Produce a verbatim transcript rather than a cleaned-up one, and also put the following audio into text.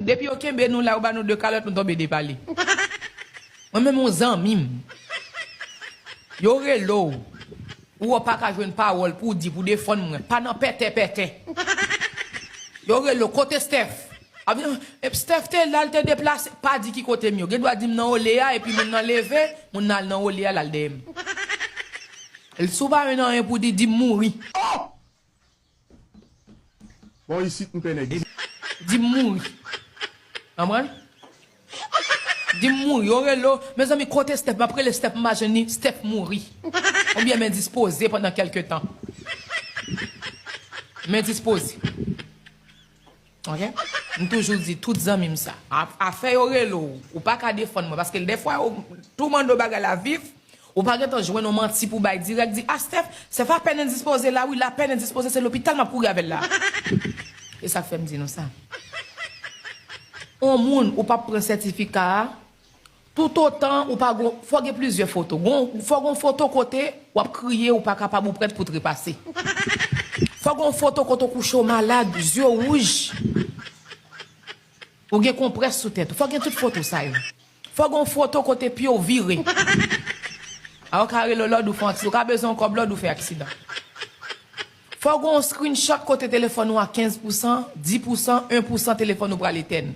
Depi yo kenbe nou la, yo ba nou de kalòt, nou tonbe de pale. Mwen menm, yon zanmi m, yo rele w, ou pa ka jwenn pawòl pou w di, pou defann mwen. Pa nan pètè pètè. Yo rele w, kote Steph? Ap di, "E, Steph te la, l te deplase." Pa di ki kote m yo. Gen dwa di m nan Olé a, epi moun nan leve, moun nan al nan Olé a, l al dèyè m. L, si w pa jwenn anyen pou di, di m mouri. Bon, isit m pè nèg. Di m mouri. Konprann? Di m mouri. Yo rele w. Mezanmi, kote Steph? M ap rele Steph, m pa jwenn li. Steph mouri. Oubyen m endispoze pandan kèlke tan. M endispoze. Ok? M toujou di tout zanmi m sa. A- Afè yo rele w, ou pa ka defann mwen. Paske dèfwa, yo tou mande w bagay la vif, ou pa gentan jwenn yon manti pou bay dirèk, di, "A, Steph, Steph apèn endispoze la, wi, l apèn endispoze, se lopital m ap kouri avè l la." E sa k fè m di nou sa. On moun, ou p ap pran sètifika a, toutotan ou pa gon, fò gen plizyè foto. Gon, fò gon foto kote w ap kriye, ou pa kapab, ou prèt pou trepase. Fò gon foto kote w kouche w malad, zye w wouj. Ou gen konprès sou tèt ou. Fò gen tout foto sa yo. Fò gon foto kote pye w vire. A, ou ka rele w lòd ou fè aksidan. Ou ka bezwen yon kòb lòd ou fè aksidan. Fò gon screenshot kote telefòn ou a kenz pousan, dis pousan, en pousan, telefòn ou pral etèn.